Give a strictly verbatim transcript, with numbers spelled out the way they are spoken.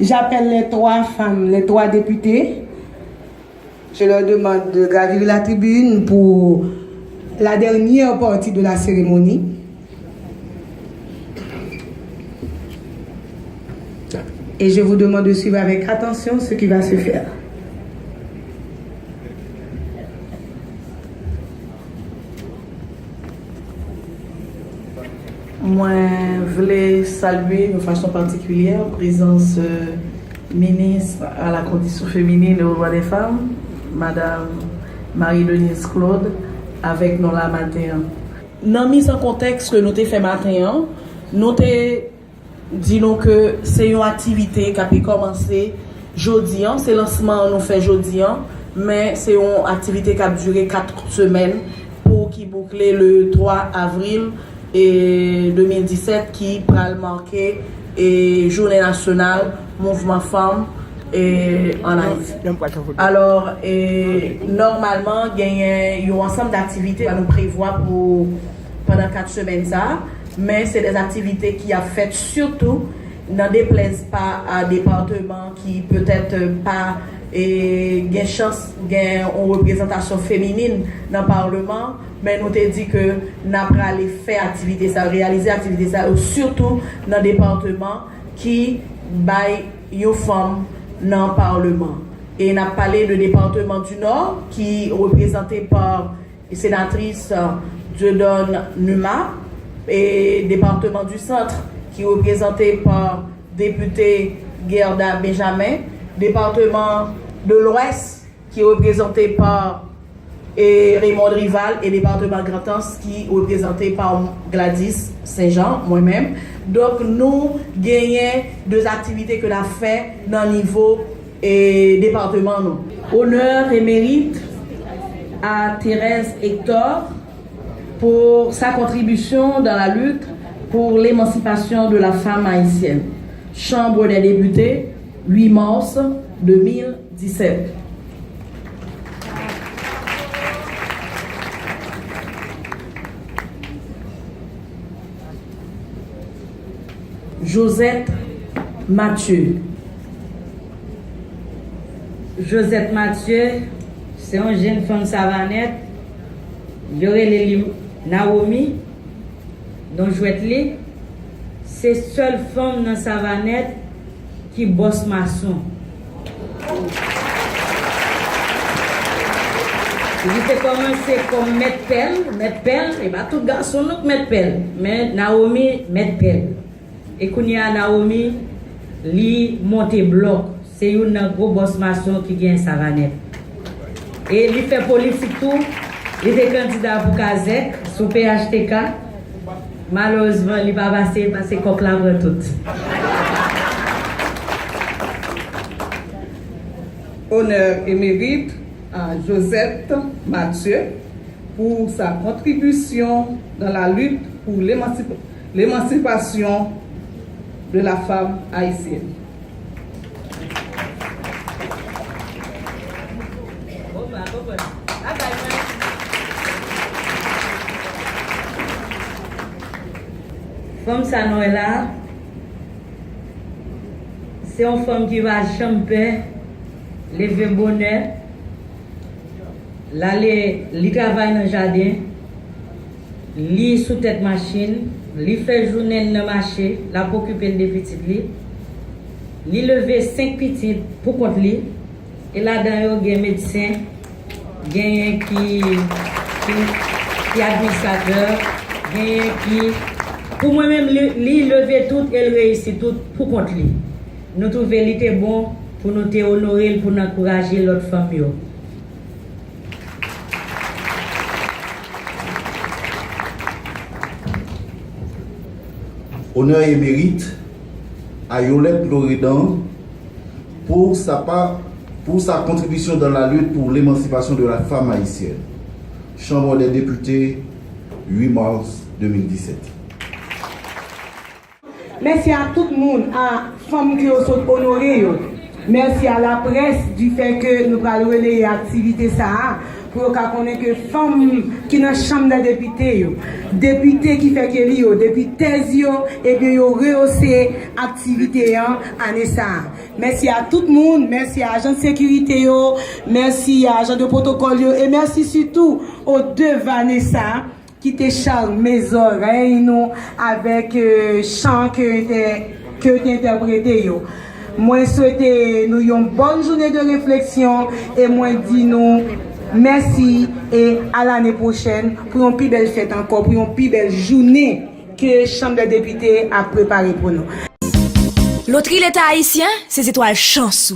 J'appelle les trois femmes, les trois députés. Je leur demande de gravir la tribune pour la dernière partie de la cérémonie. Et je vous demande de suivre avec attention ce qui va se faire. Mwen vle salye yon fason patikilyè prezans, euh, minis a la kondisyon feminin e o dwa dè fanm, madam Marie Denise Claude, avèk nou la maten an. Nan miz an kontèks ke nou te fè maten an, nou te di nou ke se yon aktivite k ape kòmanse jodi an, se lansman an nou fè jodi an, men se yon aktivite k ap dire kat semèn pou ki boukle le twa avril, e, de mil disèt, ki pral make, e, jounen nasyonal mouvman fanm, e, ann Ayiti. Alò, e, nòmalman, genyen yon ansanm d aktivite nou prevwa pou pandan kat semèn sa a, men se de aktivite ki ap fèt sitou nan deplèz pa a depatman ki petèt pa, e, gen chans gen yon reprezantasyon feminin nan palman, men nou te di ke n ap prale fè aktivite sa yo, reyalize aktivite sa yo, sitou nan depatman ki bay yon fanm nan palman. E n ap pale de depatman di Nò, ki reprezante pa senatris, euh, Dieudonne Numa, e depatman di Sant, ki reprezante pa depite Guerda Benjamin, depatman de Lwès, ki reprezante pa, e, Raymond Rival, e depatman Grandans, ki reprezante pa Gladys Saint-Jean, mwen menm. Donk, nou genyen de aktivite ke n ap fè nan nivo, e, depatman nou. Honneur et mérite à Thérèse Hector pour sa contribution dans la lutte pour l'émancipation de la femme haïtienne. Chambre des députés, huit mars deux mille dix-sept. Josette Mathieu. Josette Mathieu, se yon jenn fanm Savanèt. Yo rele li Naomi, non jwèt li. Se sèl fanm nan Savanèt ki bòs mason. Li te kòmanse kòm mèt pèl, mèt pèl, e pa tout gason non k mèt pèl, men Naomi mèt pèl. E kounye a Naomi, li monte blòk. Se youn nan gwo bòs mason ki gen Savanèt. E li fè politik tou. Li te kandida pou Kazèk sou P H T K. Malerezman, li pa pase, pase kòk la pran tout. Honneur et mérite à Josette Mathieu pour sa contribution dans la lutte pour l'émancip-, l'émancipation de la femme haïtienne. Fanm sa nou wè la, se yon fanm ki pa janm pè leve bonè, l ale, li travay nan jaden, li sou tèt machin, li fè jounen l nan mache, l ap okipe l de pitit li. Li leve senk pitit pou kont li, e ladan yo gen medsen, genyen ki, ki, ki administratè, genyen ki, pou mwen menm, li, li leve tout e l reyisi tout pou kont li. Nou twouve li te bon pou nou te onore l, pou n ankouraje lòt fanm yo. Honneur et mérite à Yolette Loredan pour sa pa-, pour sa contribution dans la lutte pour l'émancipation de la femme haïtienne. Chambre des députés, huit mars deux mille dix-sept. Mèsi a tout moun, a fanm ke yo sot onore yo. Mèsi a laprès, di fè ke nou pral releye aktivite sa a. Pou yo ka konnen ke fanm ki nan chanm dè depite yo, depite ki fèk eli yo, depitèz yo, ebyen yo reyose aktivite an ane sa a. Mèsi a tout moun, mèsi a ajan de sekirite yo, mèsi a ajan de pwotokòl yo, e mèsi sitou o de Vanessa ki te chame zòrèy nou avèk eh, chan ke yo te, ke yo te entèprete yo. Mwen swete nou yon bòn jounen de refleksyon e mwen di nou mèsi e a lane pwochèn pou yon pi bèl fèt ankò, pou yon pi bèl jounen ke Chanm dè Depite ap prepare pou nou. Lotri Leta Ayisyen, se zetwal chans ou.